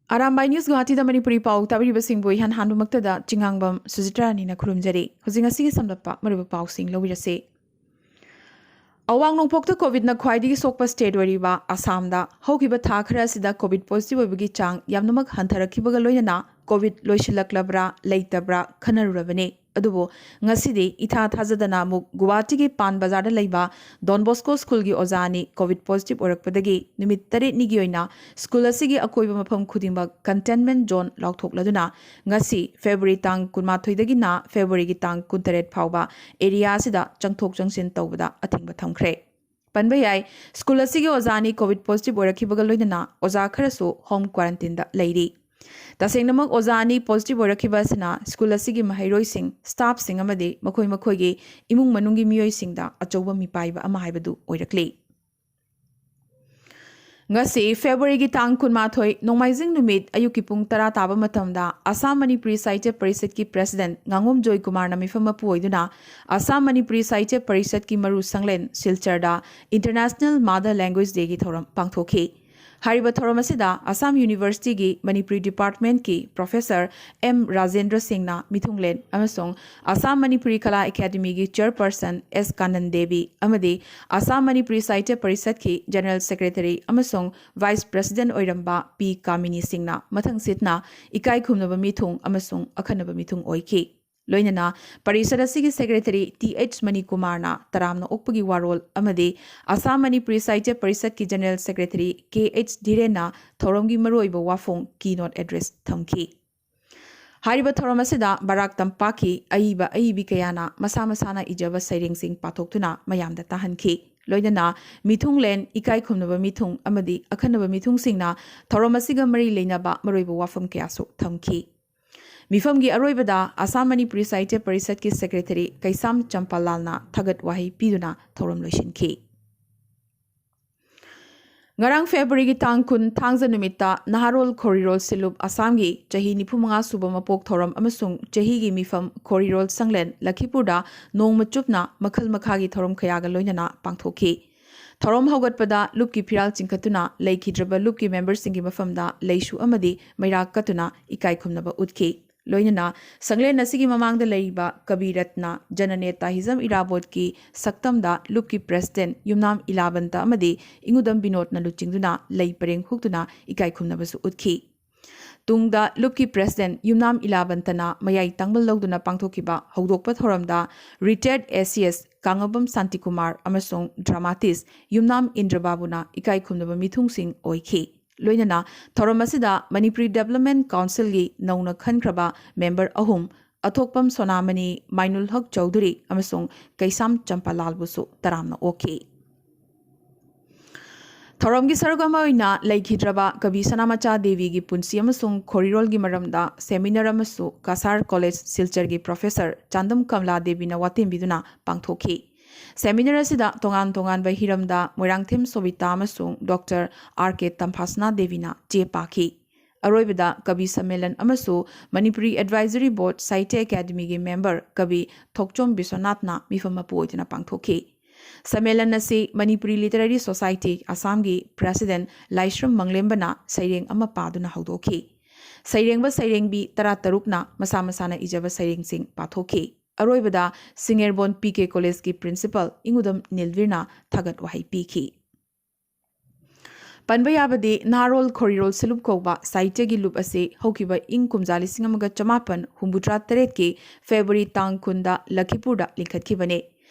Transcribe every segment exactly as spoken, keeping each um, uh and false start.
Arambai news ꯒꯨꯋꯥꯍꯥꯇꯤꯗ Manipuri ꯄꯥꯎ ꯇꯥꯕꯤꯔꯤꯕꯁꯤꯡꯕꯨ ꯏꯍꯥꯟ ꯍꯥꯟꯕꯃꯛꯇꯗ ꯆꯤꯉꯥꯡꯕꯝ ꯁꯨꯖꯤꯇ꯭ꯔꯥ ꯔꯥꯅꯤꯅ ꯈꯨꯔꯨꯝꯖꯔꯤ꯫ ꯍꯧꯖꯤꯛ ꯉꯁꯤꯒꯤ ꯁꯝꯂꯞꯄ ꯃꯔꯨꯑꯣꯏꯕ ꯄꯥꯎꯁꯤꯡ ꯂꯧꯕꯤꯔꯁꯤ꯫ ꯑꯋꯥꯡ ꯅꯣꯡꯄꯣꯛꯇ ꯀꯣꯚꯤꯗꯅ ꯈ꯭ꯋꯥꯏꯗꯒꯤ ꯁꯣꯛꯄ ꯁ꯭ꯇꯦꯠ ꯑꯣꯏꯔꯤꯕ ꯑꯁꯥꯝꯗ ꯍꯧꯈꯤꯕ ꯊꯥ ꯈꯔ ꯑꯁꯤꯗ ꯀꯣꯚꯤꯗ ꯄꯣꯖꯤꯇꯤꯚ ꯑꯣꯏꯕꯒꯤ ꯆꯥꯡ ꯌꯥꯝꯅꯃꯛ ꯍꯟꯊꯔꯛꯈꯤꯕꯒ ꯂꯣꯏꯅꯅ ꯀꯣꯚꯤꯗ ꯂꯣꯏꯁꯤꯜꯂꯛꯂꯕ꯭ꯔꯥ ꯂꯩꯇꯕ꯭ꯔꯥ ꯈꯟꯅꯔꯨꯔꯕꯅꯤ꯫ ꯑꯗꯨꯕꯨ ꯉꯁꯤꯗꯤ ꯏꯊꯥ ꯊꯥꯖꯗꯅ ꯑꯃꯨꯛ ꯒꯨꯋꯥꯍꯥꯇꯤꯒꯤ ꯄꯥꯟ ꯕꯖꯥꯔꯗ ꯂꯩꯕ ꯗꯣꯟ ꯕꯣꯁꯀꯣ ꯁ꯭ꯀꯨꯜꯒꯤ ꯑꯣꯖꯥ ꯑꯅꯤ ꯀꯣꯚꯤꯗ ꯄꯣꯖꯤꯇꯤꯚ ꯑꯣꯏꯔꯛꯄꯗꯒꯤ ꯅꯨꯃꯤꯠ ꯇꯔꯦꯠꯅꯤꯒꯤ ꯑꯣꯏꯅ ꯁ꯭ꯀꯨꯜ ꯑꯁꯤꯒꯤ ꯑꯀꯣꯏꯕ ꯃꯐꯝ ꯈꯨꯗꯤꯡꯃꯛ ꯀꯟꯇꯦꯟꯃꯦꯟ ꯖꯣꯟ ꯂꯥꯎꯊꯣꯛꯂꯗꯨꯅ ꯉꯁꯤ ꯐꯦꯕ꯭ꯔꯨꯋꯥꯔꯤ ꯇꯥꯡ ꯀꯨꯟꯃꯥꯊꯣꯏꯗꯒꯤꯅ ꯐꯦꯕ꯭ꯔꯨꯋꯥꯔꯤꯒꯤ ꯇꯥꯡ ꯀꯨꯟꯇꯔꯦꯠ ꯐꯥꯎꯕ ꯑꯦꯔꯤꯌꯥ ꯑꯁꯤꯗ ꯆꯪꯊꯣꯛ ꯆꯪꯁꯤꯟ ꯇꯧꯕꯗ ꯑꯊꯤꯡꯕ ꯊꯝꯈ꯭ꯔꯦ꯫ ꯄꯟꯕ ꯌꯥꯏ, ꯁ꯭ꯀꯨꯜ ꯑꯁꯤꯒꯤ ꯑꯣꯖꯥ ꯑꯅꯤ ꯀꯣꯚꯤꯗ ꯄꯣꯖꯤꯇꯤꯚ ꯑꯣꯏꯔꯛꯈꯤꯕꯒ ꯂꯣꯏꯅꯅ ꯑꯣꯖꯥ ꯈꯔꯁꯨ ꯍꯣꯝ ꯀ꯭ꯋꯥꯔꯦꯟꯇꯤꯟꯗ ꯂꯩꯔꯤ꯫ ꯇꯁꯦꯡꯅꯃꯛ ꯑꯣꯖꯥ ꯑꯅꯤ ꯄꯣꯖꯤꯇꯤꯚ ꯑꯣꯏꯔꯛꯈꯤꯕ ꯑꯁꯤꯅ ꯁ꯭ꯀꯨꯜ ꯑꯁꯤꯒꯤ ꯃꯍꯩꯔꯣꯏꯁꯤꯡ, ꯁ꯭ꯇꯥꯐꯁꯤꯡ ꯑꯃꯗꯤ ꯃꯈꯣꯏ ꯃꯈꯣꯏꯒꯤ ꯏꯃꯨꯡ ꯃꯅꯨꯡꯒꯤ ꯃꯤꯑꯣꯏꯁꯤꯡꯗ ꯑꯆꯧꯕ ꯃꯤꯄꯥꯏꯕ ꯑꯃ ꯍꯥꯏꯕꯗꯨ ꯑꯣꯏꯔꯛꯂꯤ꯫ ꯉꯁꯤ ꯐꯦꯕ꯭ꯔꯨꯋꯥꯔꯤꯒꯤ ꯇꯥꯡ ꯀꯨꯟꯃꯥꯊꯣꯏ, ꯅꯣꯡꯃꯥꯏꯖꯤꯡ ꯅꯨꯃꯤꯠ ꯑꯌꯨꯛꯀꯤ ꯄꯨꯡ ꯇꯔꯥ ꯇꯥꯕ ꯃꯇꯝꯗ ꯑꯁꯥꯝ ꯃꯅꯤꯄꯨꯔꯤ ꯁꯥꯍꯤꯇ꯭ꯌ ꯄꯔꯤꯁꯠꯀꯤ ꯄ꯭ꯔꯦꯁꯤꯗꯦꯟꯠ ꯉꯥꯉꯣꯝ ꯖꯣꯏꯀꯨꯃꯥꯔꯅ ꯃꯤꯐꯝ ꯃꯄꯨ ꯑꯣꯏꯗꯨꯅ ꯑꯁꯥꯝ ꯃꯅꯤꯄꯨꯔꯤ ꯁꯥꯍꯤꯇ꯭ꯌ ꯄꯔꯤꯁꯠꯀꯤ ꯃꯔꯨ ꯁꯪꯂꯦꯟ ꯁꯤꯜꯆꯔꯗ ꯏꯟꯇꯔꯅꯦꯁꯅꯦꯜ ꯃꯥꯗꯔ ꯂꯦꯡꯒ꯭ꯋꯦꯖ ꯗꯦꯒꯤ ꯊꯧꯔꯝ ꯄꯥꯡꯊꯣꯛꯈꯤ꯫ ꯍꯥꯏꯔꯤꯕ ꯊꯧꯔꯝ ꯑꯁꯤꯗ ꯑꯁꯥꯝ ꯌꯨꯅꯤꯚꯔꯁꯤꯇꯤꯒꯤ ꯃꯅꯤꯄꯨꯔꯤ ꯗꯤꯄꯥꯔꯠꯃꯦꯟꯠꯀꯤ ꯄ꯭ꯔꯣꯐꯦꯁꯔ ꯑꯦꯝ ꯔꯥꯖꯦꯟꯗ꯭ꯔ ꯁꯤꯡꯅ ꯃꯤꯊꯨꯡꯂꯦꯟ ꯑꯃꯁꯨꯡ ꯑꯁꯥꯝ ꯃꯅꯤꯄꯨꯔꯤ ꯀꯂꯥ ꯑꯦꯀꯥꯗꯃꯤꯒꯤ ꯆꯦꯌꯔꯄꯔꯁꯟ ꯑꯦꯁ ꯀꯥꯅꯟ ꯗꯦꯕꯤ ꯑꯃꯗꯤ ꯑꯁꯥꯝ ꯃꯅꯤꯄꯨꯔꯤ ꯁꯥꯍꯤꯇ꯭ꯌ ꯄꯔꯤꯁꯠꯀꯤ ꯖꯦꯅꯔꯦꯜ ꯁꯦꯀ꯭ꯔꯦꯇꯔꯤ ꯑꯃꯁꯨꯡ ꯚꯥꯏꯁ ꯄ꯭ꯔꯦꯁꯤꯗꯦꯟꯠ ꯑꯣꯏꯔꯝꯕ ꯄꯤ ꯀꯥꯃꯤꯅꯤ ꯁꯤꯡꯅ ꯃꯊꯪꯁꯤꯠꯅ ꯏꯀꯥꯏ ꯈꯨꯝꯅꯕ ꯃꯤꯊꯨꯡ ꯑꯃꯁꯨꯡ ꯑꯈꯟꯅꯕ ꯃꯤꯊꯨꯡ ꯑꯣꯏꯈꯤ꯫ ꯂꯣꯏꯅꯅ ꯄꯔꯤꯁꯠ ꯑꯁꯤꯒꯤ ꯁꯦꯀ꯭ꯔꯦꯇꯔꯤ ꯇꯤ ꯑꯩꯆ ꯃꯅꯤꯀꯨꯃꯥꯔꯅ ꯇꯔꯥꯝꯅ ꯑꯣꯛꯄꯒꯤ ꯋꯥꯔꯣꯜ ꯑꯃꯗꯤ ꯑꯁꯥꯝ ꯃꯅꯤꯄꯨꯔꯤ ꯁꯥꯍꯤꯇ꯭ꯌ ꯄꯔꯤꯁꯠꯀꯤ ꯖꯦꯅꯔꯦꯜ ꯁꯦꯀ꯭ꯔꯦꯇꯔꯤ ꯀꯦ ꯑꯩꯆ ꯙꯤꯔꯦꯟꯅ ꯊꯧꯔꯝꯒꯤ ꯃꯔꯨꯑꯣꯏꯕ ꯋꯥꯐꯣꯡ ꯀꯤ ꯅꯣꯠ ꯑꯦꯗ꯭ꯔꯦꯁ ꯊꯝꯈꯤ꯫ ꯍꯥꯏꯔꯤꯕ ꯊꯧꯔꯝ ꯑꯁꯤꯗ ꯕꯔꯥꯛ ꯇꯝꯄꯥꯛꯀꯤ ꯑꯏꯕ ꯑꯏꯕꯤ ꯀꯌꯥꯅ ꯃꯁꯥ ꯃꯁꯥꯅ ꯏꯖꯕ ꯁꯩꯔꯦꯡꯁꯤꯡ ꯄꯥꯊꯣꯛꯇꯨꯅ ꯃꯌꯥꯝꯗ ꯇꯥꯍꯟꯈꯤ꯫ ꯂꯣꯏꯅꯅ ꯃꯤꯊꯨꯡꯂꯦꯟ, ꯏꯀꯥꯏ ꯈꯨꯝꯅꯕ ꯃꯤꯊꯨꯡ ꯑꯃꯗꯤ ꯑꯈꯟꯅꯕ ꯃꯤꯊꯨꯡꯁꯤꯡꯅ ꯊꯧꯔꯝ ꯑꯁꯤꯒ ꯃꯔꯤ ꯂꯩꯅꯕ ꯃꯔꯨꯑꯣꯏꯕ ꯋꯥꯐꯝ ꯀꯌꯥꯁꯨ ꯊꯝꯈꯤ꯫ ꯃꯤꯐꯝꯒꯤ ꯑꯔꯣꯏꯕꯗ ꯑꯁꯥꯝ ꯃꯅꯤꯄꯨꯔꯤ ꯁꯥꯍꯤꯇ꯭ꯌ ꯄꯔꯤꯁꯠꯀꯤ ꯁꯦꯀ꯭ꯔꯦꯇꯔꯤ ꯀꯩꯁꯥꯝ ꯆꯝꯄꯥꯂꯥꯜꯅ ꯊꯥꯒꯠ ꯋꯥꯍꯩ ꯄꯤꯗꯨꯅ ꯊꯧꯔꯝ ꯂꯣꯏꯁꯤꯟꯈꯤ꯫ ꯉꯔꯥꯡ ꯐꯦꯕ꯭ꯔꯨꯋꯥꯔꯤꯒꯤ ꯇꯥꯡ ꯀꯨꯟ ꯊꯥꯡꯖ ꯅꯨꯃꯤꯠꯇ ꯅꯍꯥꯔꯣꯜ ꯈꯣꯔꯤꯔꯣꯜ ꯁꯤꯂꯨꯞ ꯑꯁꯥꯝꯒꯤ ꯆꯍꯤ ꯅꯤꯐꯨ ꯃꯉꯥ ꯁꯨꯕ ꯃꯄꯣꯛ ꯊꯧꯔꯝ ꯑꯃꯁꯨꯡ ꯆꯍꯤꯒꯤ ꯃꯤꯐꯝ ꯈꯣꯔꯤꯔꯣꯜ ꯁꯪꯂꯦꯟ ꯂꯈꯤꯄꯨꯔꯗ ꯅꯣꯡꯃ ꯆꯨꯞꯅ ꯃꯈꯜ ꯃꯈꯥꯒꯤ ꯊꯧꯔꯝ ꯀꯌꯥꯒ ꯂꯣꯏꯅꯅ ꯄꯥꯡꯊꯣꯛꯈꯤ꯫ ꯊꯧꯔꯝ ꯍꯧꯒꯠꯄꯗ ꯂꯨꯞꯀꯤ ꯐꯤꯔꯥꯜ ꯆꯤꯡꯈꯠꯇꯨꯅ ꯂꯩꯈꯤꯗ꯭ꯔꯕ ꯂꯨꯞꯀꯤ ꯃꯦꯝꯕꯔꯁꯤꯡꯒꯤ ꯃꯐꯝꯗ ꯂꯩꯁꯨ ꯑꯃꯗꯤ ꯃꯩꯔꯥ ꯀꯠꯇꯨꯅ ꯏꯀꯥꯏ ꯈꯨꯝꯅꯕ ꯎꯠꯈꯤ꯫ ꯂꯣꯏꯅꯅ ꯁꯪꯂꯦꯟ ꯑꯁꯤꯒꯤ ꯃꯃꯥꯡꯗ ꯂꯩꯔꯤꯕ ꯀꯕꯤ ꯔꯠꯅ, ꯖꯅꯅꯦꯇꯥ ꯍꯤꯖꯝ ꯏꯔꯥꯕꯣꯠꯀꯤ ꯁꯛꯇꯝꯗ ꯂꯨꯞꯀꯤ ꯄ꯭ꯔꯦꯁꯤꯗꯦꯟ ꯌꯨꯝꯅꯥꯝ ꯏꯂꯥꯕꯟꯇ ꯑꯃꯗꯤ ꯏꯉꯨꯗꯝ ꯕꯤꯅꯣꯗꯅ ꯂꯨꯆꯤꯡꯗꯨꯅ ꯂꯩ ꯄꯔꯦꯡ ꯍꯨꯛꯇꯨꯅ ꯏꯀꯥꯏ ꯈꯨꯝꯅꯕꯁꯨ ꯎꯠꯈꯤ꯫ ꯇꯨꯡꯗ ꯂꯨꯞꯀꯤ ꯄ꯭ꯔꯦꯁꯤꯗꯦꯟ ꯌꯨꯝꯅꯥꯝ ꯏꯂꯥꯕꯟꯇꯅ ꯃꯌꯥꯏ ꯇꯪꯕ ꯂꯧꯗꯨꯅ ꯄꯥꯡꯊꯣꯛꯈꯤꯕ ꯍꯧꯗꯣꯛꯄ ꯊꯧꯔꯝꯗ ꯔꯤꯇꯥꯌꯔꯗ ꯑꯦ ꯁꯤ ꯑꯦꯁ ꯀꯥꯉꯕꯝ ꯁꯥꯟꯇꯤꯀꯨꯃꯥꯔ ꯑꯃꯁꯨꯡ ꯗ꯭ꯔꯃꯥꯇꯤꯁ ꯌꯨꯝꯅꯥꯝ ꯏꯟꯗ꯭ꯔꯕꯥꯕꯨꯅ ꯏꯀꯥꯏ ꯈꯨꯝꯅꯕ ꯃꯤꯊꯨꯡꯁꯤꯡ ꯑꯣꯏꯈꯤ꯫ ꯂꯣꯏꯅꯅ ꯊꯧꯔꯝ ꯑꯁꯤꯗ ꯃꯅꯤꯄꯨꯔꯤ ꯗꯦꯕꯂꯞꯃꯦꯟ ꯀꯥꯎꯟꯁꯤꯜꯒꯤ ꯅꯧꯅ ꯈꯟꯈ꯭ꯔꯕ ꯃꯦꯝꯕꯔ ꯑꯍꯨꯝ, ꯑꯊꯣꯛꯄꯝ ꯁꯣꯅꯥꯃꯅꯤ, ꯃꯥꯏꯅꯨꯜ ꯍꯛ ꯆꯧꯙꯨꯔꯤ ꯑꯃꯁꯨꯡ ꯀꯩꯁꯥꯝ ꯆꯝꯄꯥꯂꯥꯜꯕꯨꯁꯨ ꯇꯔꯥꯝꯅ ꯑꯣꯛꯈꯤ꯫ ꯊꯧꯔꯝꯒꯤ ꯁꯔꯨꯛ ꯑꯃ ꯑꯣꯏꯅ ꯂꯩꯈꯤꯗ꯭ꯔꯕ ꯀꯕꯤ ꯁꯅꯥꯃꯆꯥ ꯗꯦꯕꯤꯒꯤ ꯄꯨꯟꯁꯤ ꯑꯃꯁꯨꯡ ꯈꯣꯔꯤꯔꯣꯜꯒꯤ ꯃꯔꯝꯗ ꯁꯦꯃꯤꯅꯥꯔ ꯑꯃꯁꯨ ꯀꯁꯥꯔ ꯀꯣꯂꯦꯖ ꯁꯤꯜꯆꯔꯒꯤ ꯄ꯭ꯔꯣꯐꯦꯁꯔ ꯆꯥꯟꯗꯝ ꯀꯃꯂꯥ ꯗꯦꯕꯤꯅ ꯋꯥꯇꯦꯝꯕꯤꯗꯨꯅ ꯄꯥꯡꯊꯣꯛꯈꯤ꯫ ꯁꯦꯃꯤꯅꯥꯔ ꯑꯁꯤꯗ ꯇꯣꯉꯥꯟ ꯇꯣꯉꯥꯟꯕ ꯍꯤꯔꯝꯗ ꯃꯣꯏꯔꯥꯡꯊꯦꯝ ꯁꯣꯕꯤꯇꯥ ꯑꯃꯁꯨꯡ ꯗꯣꯛꯇꯔ ꯑꯥꯔ ꯀꯦ ꯇꯝꯐꯥꯁꯅꯥ ꯗꯦꯕꯤꯅ ꯆꯦ ꯄꯥꯈꯤ꯫ ꯑꯔꯣꯏꯕꯗ ꯀꯕꯤ ꯁꯝꯃꯦꯂꯟ ꯑꯃꯁꯨ ꯃꯅꯤꯄꯨꯔꯤ ꯑꯦꯗꯚꯥꯏꯖꯔꯤ ꯕꯣꯔꯗ ꯁꯥꯍꯤꯇ꯭ꯌ ꯑꯦꯀꯥꯗꯃꯤꯒꯤ ꯃꯦꯝꯕꯔ ꯀꯕꯤ ꯊꯣꯛꯆꯣꯝ ꯕꯤꯁ꯭ꯋꯅꯥꯊꯅ ꯃꯤꯐꯝ ꯃꯄꯨ ꯑꯣꯏꯗꯨꯅ ꯄꯥꯡꯊꯣꯛꯈꯤ꯫ ꯁꯝꯃꯦꯂꯟ ꯑꯁꯤ ꯃꯅꯤꯄꯨꯔꯤ ꯂꯤꯇꯔꯦꯔꯤ ꯁꯣꯁꯥꯏꯇꯤ ꯑꯁꯥꯝꯒꯤ ꯄ꯭ꯔꯦꯁꯤꯗꯦꯟ ꯂꯥꯏꯁ꯭ꯔꯝ ꯃꯪꯂꯦꯝꯕꯅ ꯁꯩꯔꯦꯡ ꯑꯃ ꯄꯥꯗꯨꯅ ꯍꯧꯗꯣꯛꯈꯤ꯫ ꯁꯩꯔꯦꯡꯕ ꯁꯩꯔꯦꯡꯕꯤ ꯇꯔꯥꯇꯔꯨꯛꯅ ꯃꯁꯥ ꯃꯁꯥꯅ ꯏꯖꯕ ꯁꯩꯔꯦꯡꯁꯤꯡ ꯄꯥꯊꯣꯛꯈꯤ꯫ ꯑꯔꯣꯏꯕꯗ ꯁꯤꯡꯉꯦꯔꯕꯣꯟ ꯄꯤ ꯀꯦ ꯀꯣꯂꯦꯖꯀꯤ ꯄ꯭ꯔꯤꯟꯁꯤꯄꯥꯜ ꯏꯉꯨꯗꯝ ꯅꯤꯜꯕꯤꯔꯅ ꯊꯥꯒꯠ ꯋꯥꯍꯩ ꯄꯤꯈꯤ꯫ ꯄꯟꯕ ꯌꯥꯕꯗꯤ ꯅꯍꯥꯔꯣꯜ ꯈꯣꯔꯤꯔꯣꯜ ꯁꯦꯂꯨꯞ ꯀꯧꯕ ꯁꯥꯍꯤꯇ꯭ꯌꯒꯤ ꯂꯨꯞ ꯑꯁꯤ ꯍꯧꯈꯤꯕ ꯏꯪ ꯀꯨꯝꯖꯥ ꯂꯤꯁꯤꯡ ꯑꯃꯒ ꯆꯃꯥꯄꯟ ꯍꯨꯝꯐꯨꯇꯔꯥ ꯇꯔꯦꯠꯀꯤ ꯐꯦꯕ꯭ꯔꯨꯋꯥꯔꯤ ꯇꯥꯡ ꯀꯨꯟꯗ ꯂꯈꯤꯄꯨꯔꯗ ꯂꯤꯡꯈꯠꯈꯤꯕꯅꯤ꯫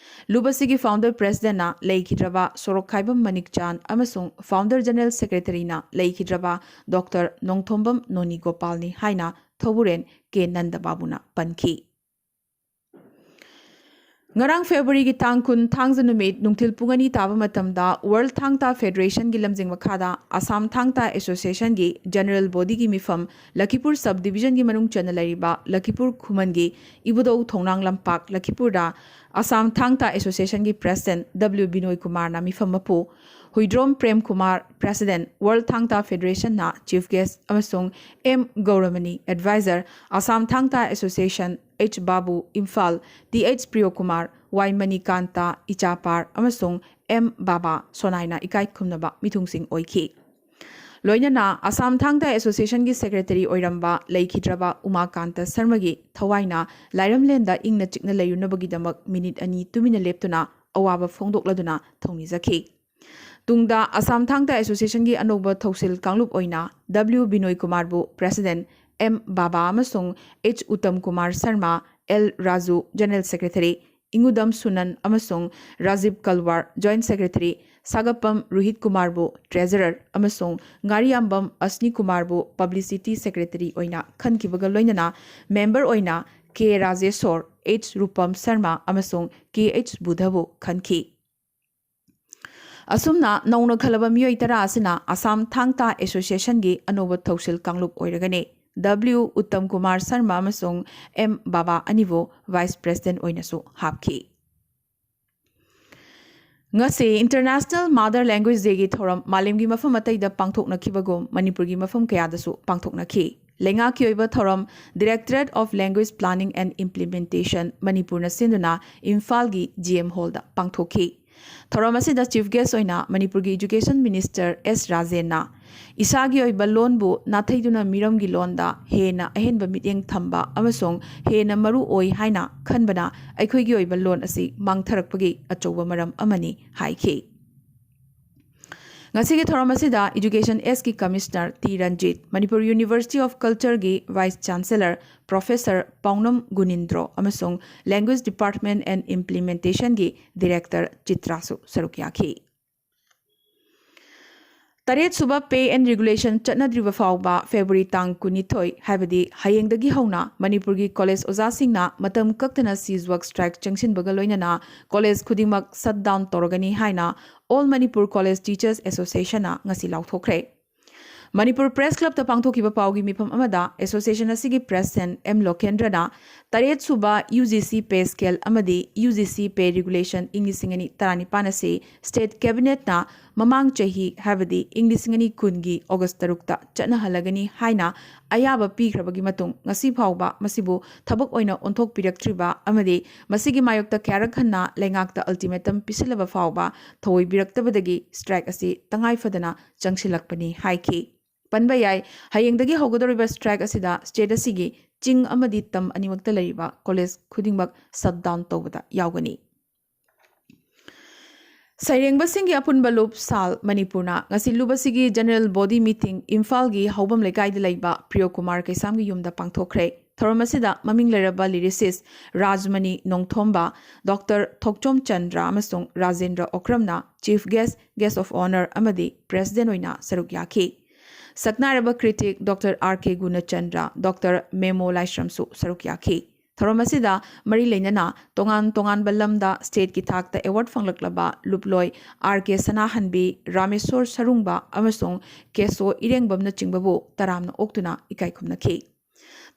ꯂꯨꯞ ꯑꯁꯤꯒꯤ ꯐꯥꯎꯟꯗꯔ ꯄ꯭ꯔꯦꯁꯤꯗꯦꯟꯠꯅ ꯂꯩꯈꯤꯗ꯭ꯔꯕ ꯁꯣꯔꯣꯛꯈꯥꯏꯕꯝ ꯃꯅꯤꯛꯆꯥꯟ ꯑꯃꯁꯨꯡ ꯐꯥꯎꯟꯗꯔ ꯖꯦꯅꯔꯦꯜ ꯁꯦꯀ꯭ꯔꯦꯇꯔꯤꯅ ꯂꯩꯈꯤꯗ꯭ꯔꯕ ꯗꯣꯛꯇꯔ ꯅꯣꯡꯊꯣꯝꯕꯝ ꯅꯣꯅꯤ ꯒꯣꯄꯥꯜꯅꯤ ꯍꯥꯏꯅ ꯊꯧꯕꯨꯔꯦꯟ ꯀꯦ ꯅꯟꯗ ꯕꯥꯕꯨꯅ ꯄꯟꯈꯤ꯫ ꯉꯔꯥꯡ ꯐꯦꯕ꯭ꯔꯨꯋꯥꯔꯤꯒꯤ ꯇꯥꯡ ꯀꯨꯟ ꯊꯥꯡꯖ ꯅꯨꯃꯤꯠ ꯅꯨꯡꯊꯤꯜ ꯄꯨꯡ ꯑꯅꯤ ꯇꯥꯕ ꯃꯇꯝꯗ ꯋꯥꯔꯜ ꯊꯥꯡ ꯇꯥ ꯐꯦꯗꯔꯦꯁꯟꯒꯤ ꯂꯝꯖꯤꯡ ꯃꯈꯥꯗ ꯑꯁꯥꯝ ꯊꯥꯡ ꯇꯥ ꯑꯦꯁꯣꯁꯤꯌꯦꯁꯟꯒꯤ ꯖꯦꯅꯔꯦꯜ ꯕꯣꯗꯤꯒꯤ ꯃꯤꯐꯝ ꯂꯈꯤꯄꯨꯔ ꯁꯕ ꯗꯤꯕꯤꯖꯟꯒꯤ ꯃꯅꯨꯡ ꯆꯟꯅ ꯂꯩꯔꯤꯕ ꯂꯈꯤꯄꯨꯔ ꯈꯨꯃꯟꯒꯤ ꯏꯕꯨꯙꯧ ꯊꯣꯡꯅꯥꯡ ꯂꯝꯄꯥꯛ ꯂꯈꯤꯄꯨꯔꯗ ꯑꯁꯥꯝ ꯊꯥꯡ ꯇꯥ ꯑꯦꯁꯣꯁꯤꯌꯦꯁꯟꯒꯤ ꯄ꯭ꯔꯦꯁꯤꯗꯦꯟꯠ ꯗꯕ꯭ꯂꯤꯎ ꯕꯤꯅꯣꯏ ꯀꯨꯃꯥꯔꯅ ꯃꯤꯐꯝ ꯃꯄꯨ, ꯍꯨꯏꯗ꯭ꯔꯣꯝ ꯄ꯭ꯔꯦꯝ ꯀꯨꯃꯥꯔ, ꯄ꯭ꯔꯦꯁꯤꯗꯦꯟꯠ, ꯋꯥꯔꯜ ꯊꯥꯡ ꯇꯥ ꯐꯦꯗꯔꯦꯁꯟꯅ ꯆꯤꯐ ꯒꯦꯁ꯭ꯠ ꯑꯃꯁꯨꯡ M Gouramani, adviser, Assam Thang Ta association, H Babu, Imphal, T H Priyokumar, Y Manikanta ꯏꯆꯥꯄꯥꯔ ꯑꯃꯁꯨꯡ ꯑꯦꯝ ꯕꯥꯕꯥ ꯁꯣꯅꯥꯏꯅ ꯏꯀꯥꯏ ꯈꯨꯝꯅꯕ ꯃꯤꯊꯨꯡꯁꯤꯡ ꯑꯣꯏꯈꯤ꯫ ꯂꯣꯏꯅꯅ ꯑꯁꯥꯝ ꯊꯥꯡ ꯇꯥ ꯑꯦꯁꯣꯁꯤꯌꯦꯁꯟꯒꯤ ꯁꯦꯀ꯭ꯔꯦꯇꯔꯤ ꯑꯣꯏꯔꯝꯕ ꯂꯩꯈꯤꯗ꯭ꯔꯕ ꯎꯃꯥꯀꯥꯟꯇ ꯁꯔꯃꯒꯤ ꯊꯋꯥꯏꯅ ꯂꯥꯏꯔꯝꯂꯦꯟꯗ ꯏꯪꯅ ꯆꯤꯛꯅ ꯂꯩꯔꯨꯅꯕꯒꯤꯗꯃꯛ ꯃꯤꯅꯤꯠ ꯑꯅꯤ ꯇꯨꯃꯤꯟꯅ ꯂꯦꯞꯇꯨꯅ ꯑꯋꯥꯕ ꯐꯣꯡꯗꯣꯛꯂꯗꯨꯅ ꯊꯧꯅꯤꯖꯈꯤ꯫ ꯇꯨꯡꯗ ꯑꯁꯥꯝ ꯊꯥꯡ ꯇꯥ ꯑꯦꯁꯣꯁꯤꯌꯦꯁꯟꯒꯤ ꯑꯅꯧꯕ ꯊꯧꯁꯤꯜ ꯀꯥꯡꯂꯨꯞ ꯑꯣꯏꯅ ꯗꯕ꯭ꯂꯤꯎ ꯕꯤꯅꯣꯏ ꯀꯨꯃꯥꯔꯕꯨ ꯄ꯭ꯔꯦꯁꯤꯗꯦꯟꯠ, ꯑꯦꯝ ꯕꯥꯕꯥ ꯑꯃꯁꯨꯡ H Uttam Kumar Sharma, L Raju general secretary, Ingudam Sunan ꯑꯃꯁꯨꯡ ꯔꯥꯖꯤꯕ ꯀꯜꯋꯥꯔ ꯖꯣꯏꯟꯠ ꯁꯦꯀ꯭ꯔꯦꯇꯔꯤ, ꯁꯥꯒꯞꯄꯝ ꯔꯣꯍꯤꯠ ꯀꯨꯃꯥꯔꯕꯨ ꯇ꯭ꯔꯦꯖꯔꯔ ꯑꯃꯁꯨꯡ ꯉꯥꯔꯤꯌꯥꯝꯕꯝ ꯑꯁꯅꯤ ꯀꯨꯃꯥꯔꯕꯨ ꯄꯕ꯭ꯂꯤꯁꯤꯇꯤ ꯁꯦꯀ꯭ꯔꯦꯇꯔꯤ ꯑꯣꯏꯅ ꯈꯟꯈꯤꯕꯒ ꯂꯣꯏꯅꯅ ꯃꯦꯝꯕꯔ ꯑꯣꯏꯅ ꯀꯦ ꯔꯥꯖꯦꯁꯣꯔ, ꯑꯩꯆ ꯔꯨꯄꯝ ꯁꯔꯃ ꯑꯃꯁꯨꯡ ꯀꯦ ꯑꯩꯆ ꯕꯨꯙꯕꯨ ꯈꯟꯈꯤ꯫ ꯑꯁꯨꯝꯅ ꯅꯧꯅ ꯈꯜꯂꯕ ꯃꯤꯑꯣꯏ ꯇꯔꯥ ꯑꯁꯤꯅ ꯑꯁꯥꯝ ꯊꯥꯡ ꯇꯥ ꯑꯦꯁꯣꯁꯤꯌꯦꯁꯟꯒꯤ ꯑꯅꯧꯕ ꯊꯧꯁꯤꯜ ꯀꯥꯡꯂꯨꯞ ꯑꯣꯏꯔꯒꯅꯤ꯫ ꯗꯕ꯭ꯂꯤꯎ ꯎꯠꯇꯝ ꯀꯨꯃꯥꯔ ꯁꯔꯃ ꯑꯃꯁꯨꯡ ꯑꯦꯝ ꯕꯥꯕꯥ ꯑꯅꯤꯕꯨ ꯚꯥꯏꯁ ꯄ꯭ꯔꯦꯁꯤꯗꯦꯟꯠ ꯑꯣꯏꯅꯁꯨ ꯍꯥꯞꯈꯤ꯫ ꯉꯁꯤ International Mother Language Dayꯒꯤ ꯊꯧꯔꯝ ꯃꯥꯂꯦꯝꯒꯤ ꯃꯐꯝ ꯑꯇꯩꯗ ꯄꯥꯡꯊꯣꯛꯅꯈꯤꯕꯒꯨꯝ ꯃꯅꯤꯄꯨꯔꯒꯤ ꯃꯐꯝ ꯀꯌꯥꯗꯁꯨ ꯄꯥꯡꯊꯣꯛꯅꯈꯤ꯫ ꯂꯩꯉꯥꯛꯀꯤ ꯑꯣꯏꯕ ꯊꯧꯔꯝ Directorate of Language Planning and Implementation ꯃꯅꯤꯄꯨꯔꯅ ꯁꯤꯟꯗꯨꯅ ꯏꯝꯐꯥꯜꯒꯤ ꯖꯤ ꯑꯦꯝ ꯍꯣꯜꯗ ꯄꯥꯡꯊꯣꯛꯈꯤ꯫ ꯊꯧꯔꯝ ꯑꯁꯤꯗ ꯆꯤꯐ ꯒꯦꯁ꯭ꯠ ꯑꯣꯏꯅ ꯃꯅꯤꯄꯨꯔꯒꯤ ꯏꯖꯨꯀꯦꯁꯟ ꯃꯤꯅꯤꯁꯇꯔ ꯑꯦꯁ ꯔꯥꯖꯦꯟꯅ ꯏꯁꯥꯒꯤ ꯑꯣꯏꯕ ꯂꯣꯟꯕꯨ ꯅꯥꯊꯩꯗꯨꯅ ꯃꯤꯔꯝꯒꯤ ꯂꯣꯟꯗ ꯍꯦꯟꯅ ꯑꯍꯦꯟꯕ ꯃꯤꯠꯌꯦꯡ ꯊꯝꯕ ꯑꯃꯁꯨꯡ ꯍꯦꯟꯅ ꯃꯔꯨ ꯑꯣꯏ ꯍꯥꯏꯅ ꯈꯟꯕꯅ ꯑꯩꯈꯣꯏꯒꯤ ꯑꯣꯏꯕ ꯂꯣꯟ ꯑꯁꯤ ꯃꯥꯡꯊꯔꯛꯄꯒꯤ ꯑꯆꯧꯕ ꯃꯔꯝ ꯑꯃꯅꯤ ꯍꯥꯏꯈꯤ꯫ ꯉꯁꯤꯒꯤ ꯊꯧꯔꯝ ꯑꯁꯤꯗ ꯏꯖꯨꯀꯦꯁꯟ ꯑꯦꯁꯀꯤ commissioner T Ranjit, Manipur university of ꯀꯜꯆꯔꯒꯤ vice chancellor professor Paonam Gunindro ꯑꯃꯁꯨꯡ Language Department and Implementationꯒꯤ ꯗꯤꯔꯦꯛꯇꯔ ꯆꯤꯇ꯭ꯔꯥꯁꯨ ꯁꯔꯨꯛ ꯌꯥꯈꯤ꯫ ꯇꯔꯦꯠ ꯁꯨꯕ Pay and Regulation ꯆꯠꯅꯗ꯭ꯔꯤꯕ ꯐꯥꯎꯕ ꯐꯦꯕ꯭ꯔꯨꯋꯥꯔꯤ ꯇꯥꯡ ꯀꯨꯟꯅꯤꯊꯣꯏ, ꯍꯥꯏꯕꯗꯤ ꯍꯌꯦꯡꯗꯒꯤ ꯍꯧꯅ ꯃꯅꯤꯄꯨꯔꯒꯤ ꯀꯣꯂꯦꯖ ꯑꯣꯖꯥꯁꯤꯡꯅ ꯃꯇꯝ ꯀꯛꯇꯅ cease work strike ꯆꯪꯁꯤꯟꯕꯒ ꯂꯣꯏꯅꯅ ꯀꯣꯂꯦꯖ ꯈꯨꯗꯤꯡꯃꯛ shut down ꯇꯧꯔꯒꯅꯤ ꯍꯥꯏꯅ All Manipur College Teachers Associationꯅ ꯉꯁꯤ ꯂꯥꯎꯊꯣꯛꯈ꯭ꯔꯦ꯫ ꯃꯅꯤꯄꯨꯔ ꯄ꯭ꯔꯦꯁ ꯀ꯭ꯂꯕꯇ ꯄꯥꯡꯊꯣꯛꯈꯤꯕ ꯄꯥꯎꯒꯤ ꯃꯤꯐꯝ ꯑꯃꯗ ꯑꯦꯁꯣꯁꯤꯌꯦꯁꯟ ꯑꯁꯤꯒꯤ ꯄ꯭ꯔꯦꯁꯤꯗꯦꯟꯠ ꯑꯦꯝ ꯂꯣꯀꯦꯟꯗ꯭ꯔꯅ ꯇꯔꯦꯠ ꯁꯨꯕ U G C pay scale ꯑꯃꯗꯤ U G C pay regulation ꯏꯪ ꯂꯤꯁꯤꯡ ꯑꯅꯤ ꯇꯔꯥꯅꯤꯄꯥꯟ ꯑꯁꯤ ꯁ꯭ꯇꯦꯠ ꯀꯦꯕꯤꯅꯦꯠꯅ ꯃꯃꯥꯡ ꯆꯍꯤ, ꯍꯥꯏꯕꯗꯤ ꯏꯪ ꯂꯤꯁꯤꯡ ꯑꯅꯤ ꯀꯨꯟꯒꯤ ꯑꯣꯒꯁ ꯇꯔꯨꯛꯇ ꯆꯠꯅꯍꯜꯂꯒꯅꯤ ꯍꯥꯏꯅ ꯑꯌꯥꯕ ꯄꯤꯈ꯭ꯔꯕꯒꯤ ꯃꯇꯨꯡ, ꯉꯁꯤ ꯐꯥꯎꯕ ꯃꯁꯤꯕꯨ ꯊꯕꯛ ꯑꯣꯏꯅ ꯑꯣꯟꯊꯣꯛꯄꯤꯔꯛꯇ꯭ꯔꯤꯕ ꯑꯃꯗꯤ ꯃꯁꯤꯒꯤ ꯃꯥꯌꯣꯛꯇ ꯀꯌꯥꯔꯛ ꯍꯟꯅ ꯂꯩꯉꯥꯛꯇ ꯑꯜꯇꯤꯃꯦꯇꯝ ꯄꯤꯁꯤꯜꯂꯕ ꯐꯥꯎꯕ ꯊꯧꯑꯣꯏꯕꯤꯔꯛꯇꯕꯗꯒꯤ ꯁ꯭ꯇ꯭ꯔꯥꯏꯛ ꯑꯁꯤ ꯇꯉꯥꯏ ꯐꯗꯅ ꯆꯪꯁꯤꯜꯂꯛꯄꯅꯤ ꯍꯥꯏꯈꯤ꯫ ꯄꯟꯕ ꯌꯥꯏ, ꯍꯌꯦꯡꯗꯒꯤ ꯍꯧꯒꯗꯧꯔꯤꯕ ꯁ꯭ꯇ꯭ꯔꯥꯏꯛ ꯑꯁꯤꯗ ꯁ꯭ꯇꯦꯠ ꯑꯁꯤꯒꯤ ꯆꯤꯡ ꯑꯃꯗꯤ ꯇꯝ ꯑꯅꯤꯃꯛꯇ ꯂꯩꯔꯤꯕ ꯀꯣꯂꯦꯖ ꯈꯨꯗꯤꯡꯃꯛ ꯁꯠ ꯗꯥꯎꯟ ꯇꯧꯕꯗ ꯌꯥꯎꯒꯅꯤ꯫ ꯁꯩꯔꯦꯡꯕꯁꯤꯡꯒꯤ ꯑꯄꯨꯟꯕ ꯂꯨꯞ ꯁꯥꯜ ꯃꯅꯤꯄꯨꯔꯅ ꯉꯁꯤ ꯂꯨꯞ ꯑꯁꯤꯒꯤ ꯖꯦꯅꯔꯦꯜ ꯕꯣꯗꯤ ꯃꯤꯇꯤꯡ ꯏꯝꯐꯥꯜꯒꯤ ꯍꯧꯕꯝ ꯂꯩꯀꯥꯏꯗ ꯂꯩꯕ ꯄ꯭ꯔꯤꯌꯣ ꯀꯨꯃꯥꯔ ꯀꯩꯁꯥꯝꯒꯤ ꯌꯨꯝꯗ ꯄꯥꯡꯊꯣꯛꯈ꯭ꯔꯦ꯫ ꯊꯧꯔꯝ ꯑꯁꯤꯗ ꯃꯃꯤꯡ ꯂꯩꯔꯕ ꯂꯤꯔꯤꯁꯤꯁ ꯔꯥꯖꯃꯅꯤ ꯅꯣꯡꯊꯣꯝꯕ, ꯗꯣꯛꯇꯔ ꯊꯣꯛꯆꯣꯝ ꯆꯟꯗ꯭ꯔ ꯑꯃꯁꯨꯡ ꯔꯥꯖꯦꯟꯗ꯭ꯔ ꯑꯣꯀ꯭ꯔꯝꯅ chief guest, guest of honour ꯑꯃꯗꯤ ꯄ꯭ꯔꯦꯁꯤꯗꯦꯟꯠ ꯑꯣꯏꯅ ꯁꯔꯨꯛ ꯌꯥꯈꯤ꯫ ꯁꯛꯅꯥꯏꯔꯕ critic doctor R K Gunachandra, doctor Memo ꯂꯥꯏꯁ꯭ꯔꯝꯁꯨ ꯁꯔꯨꯛ ꯌꯥꯈꯤ꯫ ꯊꯧꯔꯝ ꯑꯁꯤꯗ ꯃꯔꯤ ꯂꯩꯅꯅ ꯇꯣꯉꯥꯟ ꯇꯣꯉꯥꯟꯕ ꯂꯝꯗ ꯁ꯭ꯇꯦꯠꯀꯤ ꯊꯥꯛꯇ ꯑꯦꯋꯥꯔꯗ ꯐꯪꯂꯛꯂꯕ ꯂꯨꯞꯂꯣꯏ ꯑꯥꯔ ꯀꯦ ꯁꯅꯥꯍꯟꯕꯤ, ꯔꯥꯃꯦꯁꯣꯔ ꯁꯔꯨꯡꯕ ꯑꯃꯁꯨꯡ ꯀꯦꯁꯣ ꯏꯔꯦꯡꯕꯝꯅꯆꯤꯡꯕꯕꯨ ꯇꯔꯥꯝꯅ ꯑꯣꯛꯇꯨꯅ ꯏꯀꯥꯏ ꯈꯨꯝꯅꯈꯤ꯫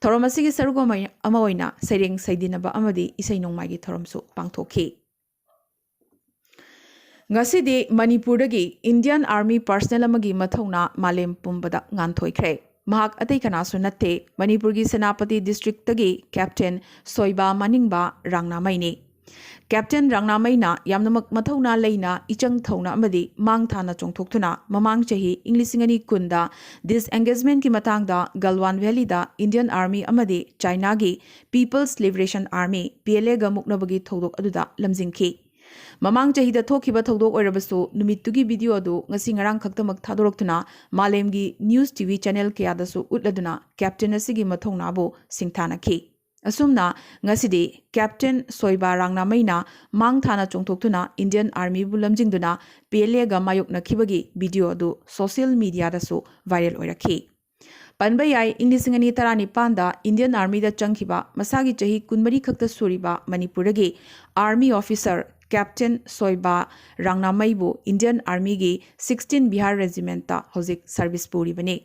ꯊꯧꯔꯝ ꯑꯁꯤꯒꯤ ꯁꯔꯨꯛ ꯑꯃ ꯑꯃ ꯑꯣꯏꯅ ꯁꯩꯔꯦꯡ ꯁꯩꯗꯤꯟꯅꯕ ꯑꯃꯗꯤ ꯏꯁꯩ ꯅꯣꯡꯃꯥꯏꯒꯤ ꯊꯧꯔꯝꯁꯨ ꯄꯥꯡꯊꯣꯛꯈꯤ꯫ ꯉꯁꯤꯗꯤ ꯃꯅꯤꯄꯨꯔꯗꯒꯤ ꯏꯟꯗꯤꯌꯟ ꯑꯥꯔꯃꯤ ꯄꯔꯁꯅꯦꯜ ꯑꯃꯒꯤ ꯃꯊꯧꯅꯥ ꯃꯥꯂꯦꯝ ꯄꯨꯝꯕꯗ ꯉꯥꯟꯊꯣꯏꯈ꯭ꯔꯦ꯫ ꯃꯍꯥꯛ ꯑꯇꯩ ꯀꯅꯥꯁꯨ ꯅꯠꯇꯦ, ꯃꯅꯤꯄꯨꯔꯒꯤ ꯁꯦꯅꯥꯄꯇꯤ ꯗꯤꯁꯇ꯭ꯔꯤꯛꯇꯒꯤ ꯀꯦꯞꯇꯦꯟ ꯁꯣꯏꯕꯥ ꯃꯅꯤꯡꯕ ꯔꯥꯡꯅꯥꯃꯩꯅꯤ꯫ ꯀꯦꯞꯇꯦꯟ ꯔꯥꯡꯅꯥꯃꯩꯅ ꯌꯥꯝꯅꯃꯛ ꯃꯊꯧꯅꯥ ꯂꯩꯅ, ꯏꯆꯪ ꯊꯧꯅ ꯑꯃꯗꯤ ꯃꯥꯡ ꯊꯥꯅ ꯆꯣꯡꯊꯣꯛꯇꯨꯅ ꯃꯃꯥꯡ ꯆꯍꯤ ꯏꯪ ꯂꯤꯁꯤꯡ ꯑꯅꯤ ꯀꯨꯟꯗ ꯗꯤꯁꯑꯦꯡꯒꯦꯖꯃꯦꯟꯠꯀꯤ ꯃꯇꯥꯡꯗ ꯒꯜꯋꯥꯟ ꯚꯦꯂꯤꯗ ꯏꯟꯗꯤꯌꯟ ꯑꯥꯔꯃꯤ ꯑꯃꯗꯤ ꯆꯥꯏꯅꯥꯒꯤ people's liberation army, P L ꯑꯦꯒ ꯃꯨꯛꯅꯕꯒꯤ ꯊꯧꯗꯣꯛ ꯑꯗꯨꯗ ꯂꯝꯖꯤꯡꯈꯤ꯫ ꯃꯃꯥꯡ ꯆꯍꯤꯗ ꯊꯣꯛꯈꯤꯕ ꯊꯧꯗꯣꯛ ꯑꯣꯏꯔꯕꯁꯨ, ꯅꯨꯃꯤꯠꯇꯨꯒꯤ ꯚꯤꯗꯤꯑꯣ ꯑꯗꯨ ꯉꯁꯤ ꯉꯔꯥꯡ ꯈꯛꯇꯃꯛ ꯊꯥꯗꯣꯔꯛꯇꯨꯅ ꯃꯥꯂꯦꯝꯒꯤ ꯅ꯭ꯌꯨꯁ ꯇꯤ ꯚꯤ ꯆꯦꯅꯦꯜ ꯀꯌꯥꯗꯁꯨ ꯎꯠꯂꯗꯨꯅ ꯀꯦꯞꯇꯦꯟ ꯑꯁꯤꯒꯤ ꯃꯊꯧꯅꯥꯕꯨ ꯁꯤꯡꯊꯥꯅꯈꯤ꯫ ꯑꯁꯨꯝꯅ ꯉꯁꯤꯗꯤ ꯀꯦꯞꯇꯦꯟ ꯁꯣꯏꯕꯥ ꯔꯥꯡꯅꯥꯃꯩꯅ ꯃꯥꯡ ꯊꯥꯅ ꯆꯣꯡꯊꯣꯛꯇꯨꯅ ꯏꯟꯗꯤꯌꯟ ꯑꯥꯔꯃꯤꯕꯨ ꯂꯝꯖꯤꯡꯗꯨꯅ ꯄꯤ ꯑꯦꯜ ꯑꯦꯒ ꯃꯥꯌꯣꯛꯅꯈꯤꯕꯒꯤ ꯚꯤꯗꯤꯑꯣ ꯑꯗꯨ ꯁꯣꯁꯤꯌꯦꯜ ꯃꯤꯗꯤꯌꯥꯗꯁꯨ ꯚꯥꯏꯔꯦꯜ ꯑꯣꯏꯔꯛꯈꯤ꯫ ꯄꯟꯕ ꯌꯥꯏ, ꯏꯪ ꯂꯤꯁꯤꯡ ꯑꯅꯤ ꯇꯔꯥꯅꯤꯄꯥꯟꯗ ꯏꯟꯗꯤꯌꯟ ꯑꯥꯔꯃꯤꯗ ꯆꯪꯈꯤꯕ ꯃꯁꯥꯒꯤ ꯆꯍꯤ ꯀꯨꯟꯃꯔꯤ ꯈꯛꯇ ꯁꯨꯔꯤꯕ ꯃꯅꯤꯄꯨꯔꯗꯒꯤ ꯑꯥꯔꯃꯤ ꯑꯣꯐꯤꯁꯥꯔ ꯀꯦꯞꯇꯦꯟ ꯁꯣꯏꯕꯥ ꯔꯥꯡꯅꯥꯃꯩꯕꯨ ꯏꯟꯗꯤꯌꯟ ꯑꯥꯔꯃꯤꯒꯤ ꯁꯤꯛꯁꯇꯤꯟ ꯕꯤꯍꯥꯔ ꯔꯦꯖꯤꯃꯦꯟꯠꯇ ꯍꯧꯖꯤꯛ ꯁꯔꯚꯤꯁ ꯄꯨꯔꯤꯕꯅꯤ꯫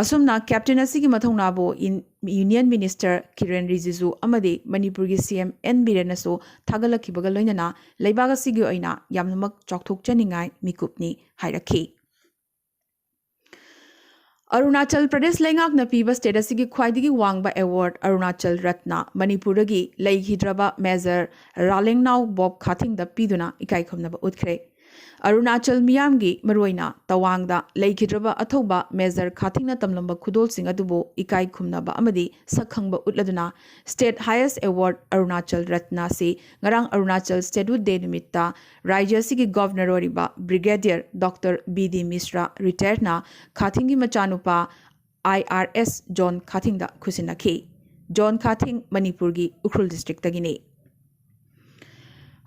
ꯑꯁꯨꯝꯅ ꯀꯦꯞꯇꯦꯟ ꯑꯁꯤꯒꯤ ꯃꯊꯧꯅꯥꯕꯨ ꯏꯟ-, ꯌꯨꯅꯤꯌꯟ ꯃꯤꯅꯤꯁꯇꯔ ꯀꯤꯔꯦꯟ ꯔꯤꯖꯤꯖꯨ ꯑꯃꯗꯤ ꯃꯅꯤꯄꯨꯔꯒꯤ ꯁꯤ ꯑꯦꯝ ꯑꯦꯟ ꯕꯤꯔꯦꯟꯅꯁꯨ ꯊꯥꯒꯠꯂꯛꯈꯤꯕꯒ ꯂꯣꯏꯅꯅ ꯂꯩꯕꯥꯛ ꯑꯁꯤꯒꯤ ꯑꯣꯏꯅ ꯌꯥꯝꯅꯃꯛ ꯆꯥꯎꯊꯣꯛꯆꯅꯤꯡꯉꯥꯏ ꯃꯤꯀꯨꯞꯅꯤ ꯍꯥꯏꯔꯛꯈꯤ꯫ ꯑꯔꯨꯅꯥꯆꯜ ꯄ꯭ꯔꯗꯦꯁ ꯂꯩꯉꯥꯛꯅ ꯄꯤꯕ ꯁ꯭ꯇꯦꯠ ꯑꯁꯤꯒꯤ ꯈ꯭ꯋꯥꯏꯗꯒꯤ ꯋꯥꯡꯕ ꯑꯦꯋꯥꯔꯗ ꯑꯔꯨꯅꯥꯆꯜ ꯔꯠꯅ ꯃꯅꯤꯄꯨꯔꯗꯒꯤ ꯂꯩꯈꯤꯗ꯭ꯔꯕ ꯃꯦꯖꯔ ꯔꯥꯂꯦꯡꯅꯥꯎ ꯕꯣꯕ ꯈꯥꯊꯤꯡꯗ ꯄꯤꯗꯨꯅ ꯏꯀꯥꯏ ꯈꯨꯝꯅꯕ ꯎꯠꯈ꯭ꯔꯦ꯫ ꯑꯔꯨꯅꯥꯆꯜ ꯃꯤꯌꯥꯝꯒꯤ, ꯃꯔꯨꯑꯣꯏꯅ ꯇꯋꯥꯡꯗ ꯂꯩꯈꯤꯗ꯭ꯔꯕ ꯑꯊꯧꯕ ꯃꯦꯖꯔ ꯈꯥꯊꯤꯡꯅ ꯇꯝꯂꯝꯕ ꯈꯨꯗꯣꯜꯁꯤꯡ ꯑꯗꯨꯕꯨ ꯏꯀꯥꯏ ꯈꯨꯝꯅꯕ ꯑꯃꯗꯤ ꯁꯛꯈꯪꯕ ꯎꯠꯂꯗꯨꯅ ꯁ꯭ꯇꯦꯠ ꯍꯥꯏꯌꯦꯁ ꯑꯦꯋꯥꯔꯗ ꯑꯔꯨꯅꯥꯆꯜ ꯔꯠꯅ ꯑꯁꯤ ꯉꯔꯥꯡ ꯑꯔꯨꯅꯥꯆꯜ ꯁ꯭ꯇꯦꯠꯍꯨꯗ ꯗꯦ ꯅꯨꯃꯤꯠꯇ ꯔꯥꯖ꯭ꯌ ꯑꯁꯤꯒꯤ ꯒꯚꯔꯅꯔ ꯑꯣꯏꯔꯤꯕ ꯕ꯭ꯔꯤꯒꯦꯗꯤꯌꯔ ꯗꯣꯛꯇꯔ ꯕꯤ ꯗꯤ ꯃꯤꯁ꯭ꯔꯥ, ꯔꯤꯇꯥꯌꯔꯅ ꯈꯥꯊꯤꯡꯒꯤ ꯃꯆꯥꯅꯨꯄꯥ ꯑꯥꯏ ꯑꯥꯔ ꯑꯦꯁ ꯖꯣꯟ ꯈꯥꯊꯤꯡꯗ ꯈꯨꯠꯁꯤꯟꯅꯈꯤ꯫ ꯖꯣꯟ ꯈꯥꯊꯤꯡ ꯃꯅꯤꯄꯨꯔꯒꯤ ꯎꯈ꯭ꯔꯨꯜ ꯗꯤꯁꯇ꯭ꯔꯤꯛꯇꯒꯤꯅꯤ꯫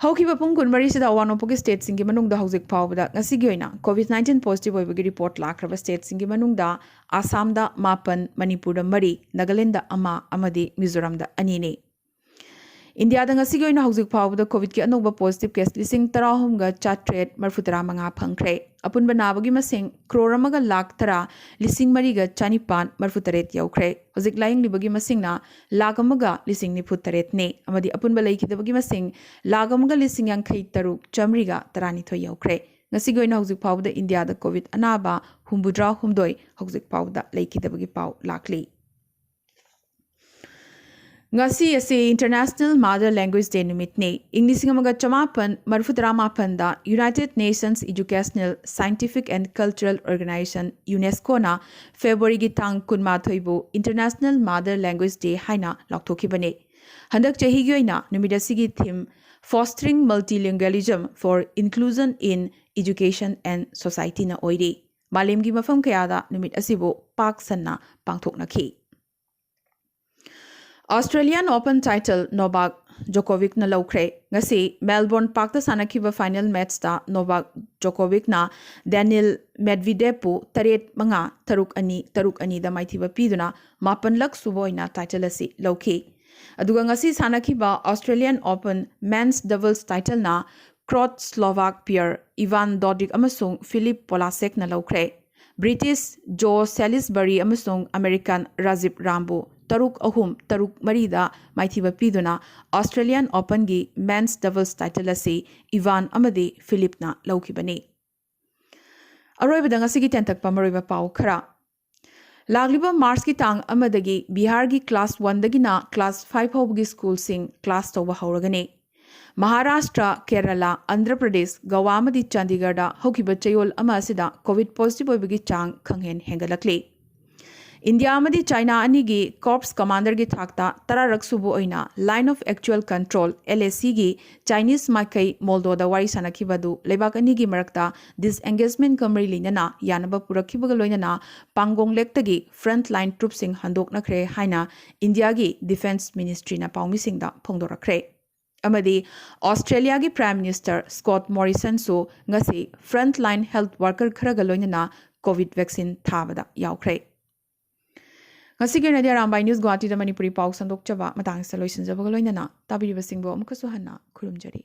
ꯍꯧꯈꯤꯕ ꯄꯨꯡ ꯀꯨꯟꯃꯔꯤꯁꯤꯗ ꯑꯋꯥꯡ ꯅꯣꯡꯄꯣꯛꯀꯤ ꯁ꯭ꯇꯦꯠꯁꯤꯡꯒꯤ ꯃꯅꯨꯡꯗ ꯍꯧꯖꯤꯛ ꯐꯥꯎꯕꯗ ꯉꯁꯤꯒꯤ ꯑꯣꯏꯅ ꯀꯣꯚꯤꯗ ꯅꯥꯏꯟꯇꯤꯟ ꯄꯣꯖꯤꯇꯤꯚ ꯑꯣꯏꯕꯒꯤ ꯔꯤꯄꯣꯔꯠ ꯂꯥꯛꯈ꯭ꯔꯕ ꯁ꯭ꯇꯦꯠꯁꯤꯡꯒꯤ ꯃꯅꯨꯡꯗ ꯑꯁꯥꯝꯗ ꯃꯥꯄꯟ, ꯃꯅꯤꯄꯨꯔꯗ ꯃꯔꯤ, ꯅꯥꯒꯥꯂꯦꯟꯗ ꯑꯃ ꯑꯃꯗꯤ ꯃꯤꯖꯣꯔꯥꯝꯗ ꯑꯅꯤꯅꯤ꯫ ꯏꯟꯗꯤꯌꯥꯗ ꯉꯁꯤꯒꯤ ꯑꯣꯏꯅ ꯍꯧꯖꯤꯛ ꯐꯥꯎꯕꯗ ꯀꯣꯚꯤꯗꯀꯤ ꯑꯅꯧꯕ ꯄꯣꯖꯤꯇꯤꯚ ꯀꯦꯁ ꯂꯤꯁꯤꯡ ꯇꯔꯥꯍꯨꯝꯒ ꯆꯥꯇ꯭ꯔꯦꯠ ꯃꯔꯤꯐꯨꯇꯔꯥ ꯃꯉꯥ ꯐꯪꯈ꯭ꯔꯦ꯫ ꯑꯄꯨꯟꯕ ꯅꯥꯕꯒꯤ ꯃꯁꯤꯡ ꯀ꯭ꯔꯣꯔ ꯑꯃꯒ ꯂꯥꯈ ꯇꯔꯥ ꯂꯤꯁꯤꯡ ꯃꯔꯤꯒ ꯆꯥꯅꯤꯄꯥꯟ ꯃꯔꯤꯐꯨꯇꯔꯦꯠ ꯌꯧꯈ꯭ꯔꯦ꯫ ꯍꯧꯖꯤꯛ ꯂꯥꯌꯦꯡꯂꯤꯕꯒꯤ ꯃꯁꯤꯡꯅ ꯂꯥꯈ ꯑꯃꯒ ꯂꯤꯁꯤꯡ ꯅꯤꯐꯨ ꯇꯔꯦꯠꯅꯤ ꯑꯃꯗꯤ ꯑꯄꯨꯟꯕ ꯂꯩꯈꯤꯗꯕꯒꯤ ꯃꯁꯤꯡ ꯂꯥꯈ ꯑꯃꯒ ꯂꯤꯁꯤꯡ ꯌꯥꯡꯈꯩ ꯇꯔꯨꯛ ꯆꯥꯃꯔꯤꯒ ꯇꯔꯥꯅꯤꯊꯣꯏ ꯌꯧꯈ꯭ꯔꯦ꯫ ꯉꯁꯤꯒꯤ ꯑꯣꯏꯅ ꯍꯧꯖꯤꯛ ꯐꯥꯎꯕꯗ ꯏꯟꯗꯤꯌꯥꯗ ꯀꯣꯚꯤꯗ ꯑꯅꯥꯕ ꯍꯨꯝꯐꯨꯇꯔꯥ ꯍꯨꯝꯗꯣꯏ ꯍꯧꯖꯤꯛ ꯐꯥꯎꯕꯗ ꯂꯩꯈꯤꯗꯕꯒꯤ ꯄꯥꯎ ꯂꯥꯛꯂꯤ꯫ ꯉꯁꯤ ꯑꯁꯤ ꯏꯟꯇꯔꯅꯦꯁꯅꯦꯜ ꯃꯥꯗꯔ ꯂꯦꯡꯒ꯭ꯋꯦꯖ ꯗꯦ ꯅꯨꯃꯤꯠꯅꯤ꯫ ꯏꯪ ꯂꯤꯁꯤꯡ ꯑꯃꯒ ꯆꯃꯥꯄꯟ ꯃꯔꯤꯐꯨꯇꯔꯥ ꯃꯥꯄꯟꯗ United Nations Educational, Scientific and Cultural Organization, ꯌꯨꯅꯦꯁꯀꯣꯅ ꯐꯦꯕ꯭ꯔꯨꯋꯥꯔꯤꯒꯤ ꯇꯥꯡ ꯀꯨꯟꯃꯥꯊꯣꯏꯕꯨ ꯏꯟꯇꯔꯅꯦꯁꯅꯦꯜ ꯃꯥꯗꯔ ꯂꯦꯡꯒ꯭ꯋꯦꯖ ꯗꯦ ꯍꯥꯏꯅ ꯂꯥꯎꯊꯣꯛꯈꯤꯕꯅꯤ꯫ ꯍꯟꯗꯛ ꯆꯍꯤꯒꯤ ꯑꯣꯏꯅ ꯅꯨꯃꯤꯠ ꯑꯁꯤꯒꯤ ꯊꯤꯝ Fostering Multilingualism for Inclusion in Education and Societyꯅ ꯑꯣꯏꯔꯤ꯫ ꯃꯥꯂꯦꯝꯒꯤ ꯃꯐꯝ ꯀꯌꯥꯗ ꯅꯨꯃꯤꯠ ꯑꯁꯤꯕꯨ ꯄꯥꯛ ꯁꯟꯅ ꯄꯥꯡꯊꯣꯛꯅꯈꯤ꯫ ꯑꯣꯁꯇ꯭ꯔꯦꯂꯤꯌꯥꯟ ꯑꯣꯄꯟ ꯇꯥꯏꯇꯜ ꯅꯣꯚꯥꯛ ꯖꯣꯀꯣꯚꯤꯛꯅ ꯂꯧꯈ꯭ꯔꯦ꯫ ꯉꯁꯤ ꯃꯦꯜꯕꯣꯔꯟ ꯄꯥꯔꯛꯇ ꯁꯥꯟꯅꯈꯤꯕ ꯐꯥꯏꯅꯦꯜ ꯃꯦꯠꯆꯇ ꯅꯣꯚꯥꯛ ꯖꯣꯀꯣꯚꯤꯛꯅ ꯗꯦꯅꯤꯜ ꯃꯦꯗꯚꯤꯗꯦꯞꯄꯨ ꯇꯔꯦꯠ ꯃꯉꯥ, ꯇꯔꯨꯛ ꯑꯅꯤ, ꯇꯔꯨꯛ ꯑꯅꯤꯗ ꯃꯥꯏꯊꯤꯕ ꯄꯤꯗꯨꯅ ꯃꯥꯄꯟꯂꯛ ꯁꯨꯕ ꯑꯣꯏꯅ ꯇꯥꯏꯇꯜ ꯑꯁꯤ ꯂꯧꯈꯤ꯫ ꯑꯗꯨꯒ ꯉꯁꯤ ꯁꯥꯟꯅꯈꯤꯕ ꯑꯣꯁꯇ꯭ꯔꯦꯂꯤꯌꯥꯟ ꯑꯣꯄꯟ ꯃꯦꯟꯁ ꯗꯕꯜꯁ ꯇꯥꯏꯇꯜꯅ ꯀ꯭ꯔꯣꯠ ꯁ꯭ꯂꯣꯚꯥꯛ ꯄꯤꯌꯔ ꯏꯚꯥꯟ ꯗꯣꯗꯤꯛ ꯑꯃꯁꯨꯡ ꯐꯤꯂꯤꯞ ꯄꯣꯂꯥꯁꯦꯛꯅ ꯂꯧꯈ꯭ꯔꯦ꯫ ꯕ꯭ꯔꯤꯇꯤꯁ ꯖꯣ ꯁꯦꯂꯤꯁꯕꯔꯤ ꯑꯃꯁꯨꯡ ꯑꯃꯦꯔꯤꯀꯥꯟ ꯔꯥꯖꯤꯕ ꯔꯥꯝꯕꯨ ꯇꯔꯨꯛ ꯑꯍꯨꯝ, ꯇꯔꯨꯛ ꯃꯔꯤꯗ ꯃꯥꯏꯊꯤꯕ ꯄꯤꯗꯨꯅ Australian Openꯒꯤ men's doubles title ꯑꯁꯤ ꯏꯚꯥꯟ ꯑꯃꯗꯤ ꯐꯤꯂꯤꯞꯅ ꯂꯧꯈꯤꯕꯅꯤ꯫ ꯑꯔꯣꯏꯕꯗ ꯉꯁꯤꯒꯤ ꯇꯦꯟꯇꯛꯄ ꯃꯔꯨꯑꯣꯏꯕ ꯄꯥꯎ ꯈꯔ꯫ ꯂꯥꯛꯂꯤꯕ ꯃꯥꯔꯆꯀꯤ ꯇꯥꯡ ꯑꯃꯗꯒꯤ ꯕꯤꯍꯥꯔꯒꯤ class oneꯗꯒꯤꯅ class five ꯐꯥꯎꯕꯒꯤ ꯁ꯭ꯀꯨꯜꯁꯤꯡ class ꯇꯧꯕ ꯍꯧꯔꯒꯅꯤ꯫ ꯃꯍꯥꯔꯥꯁꯇ꯭ꯔ, ꯀꯦꯔꯂꯥ, ꯑꯟꯙ꯭ꯔ ꯄ꯭ꯔꯗꯦꯁ, ꯒꯋꯥ ꯑꯃꯗꯤ ꯆꯥꯟꯗꯤꯒꯔꯗ ꯍꯧꯈꯤꯕ ꯆꯌꯣꯜ ꯑꯃ ꯑꯁꯤꯗ COVID positive ꯑꯣꯏꯕꯒꯤ ꯆꯥꯡ ꯈꯪꯍꯦꯟ ꯍꯦꯟꯒꯠꯂꯛꯂꯤ꯫ ꯏꯟꯗꯤꯌꯥ ꯑꯃꯗꯤ ꯆꯥꯏꯅꯥ ꯑꯅꯤꯒꯤ corps commanderꯒꯤ ꯊꯥꯛꯇ ꯇꯔꯥꯔꯛ ꯁꯨꯕ ꯑꯣꯏꯅ Line of Actual Control, LACꯒꯤ ꯆꯥꯏꯅꯤꯁ ꯃꯥꯏꯀꯩ ꯃꯣꯜꯗꯣꯗ ꯋꯥꯔꯤ ꯁꯥꯟꯅꯈꯤꯕ ꯑꯗꯨ ꯂꯩꯕꯥꯛ ꯑꯅꯤꯒꯤ ꯃꯔꯛꯇ disengagement ꯀ ꯃꯔꯤ ꯂꯩꯅꯅ ꯌꯥꯅꯕ ꯄꯨꯔꯛꯈꯤꯕꯒ ꯂꯣꯏꯅꯅ ꯄꯥꯡꯒꯣꯡ ꯂꯦꯛꯇꯒꯤ front line troopꯁꯤꯡ ꯍꯟꯗꯣꯛꯅꯈ꯭ꯔꯦ ꯍꯥꯏꯅ ꯏꯟꯗꯤꯌꯥꯒꯤ Defence Ministryꯅ ꯄꯥꯎꯃꯤꯁꯤꯡꯗ ꯐꯣꯡꯗꯣꯔꯛꯈ꯭ꯔꯦ꯫ ꯑꯃꯗꯤ Australiaꯒꯤ Prime Minister Scott Morrisonꯁꯨ ꯉꯁꯤ front line health worker ꯈꯔꯒ ꯂꯣꯏꯅꯅ COVID vaccine ꯊꯥꯕꯗ ꯌꯥꯎꯈ꯭ꯔꯦ꯫ ꯉꯁꯤꯒꯤ ꯑꯣꯏꯅꯗꯤ ꯑꯔꯥꯝꯕꯥꯏ News ꯒꯨꯋꯥꯍꯥꯇꯤꯗ ꯃꯅꯤꯄꯨꯔꯤ ꯄꯥꯎ ꯁꯟꯗꯣꯛꯆꯕ ꯃꯇꯥꯡꯁꯤꯗ ꯂꯣꯏꯁꯤꯟꯖꯕꯒ ꯂꯣꯏꯅꯅ ꯇꯥꯕꯤꯔꯤꯕꯁꯤꯡꯕꯨ ꯑꯃꯨꯛꯀꯁꯨ ꯍꯟꯅ ꯈꯨꯔꯨꯝꯖꯔꯤ꯫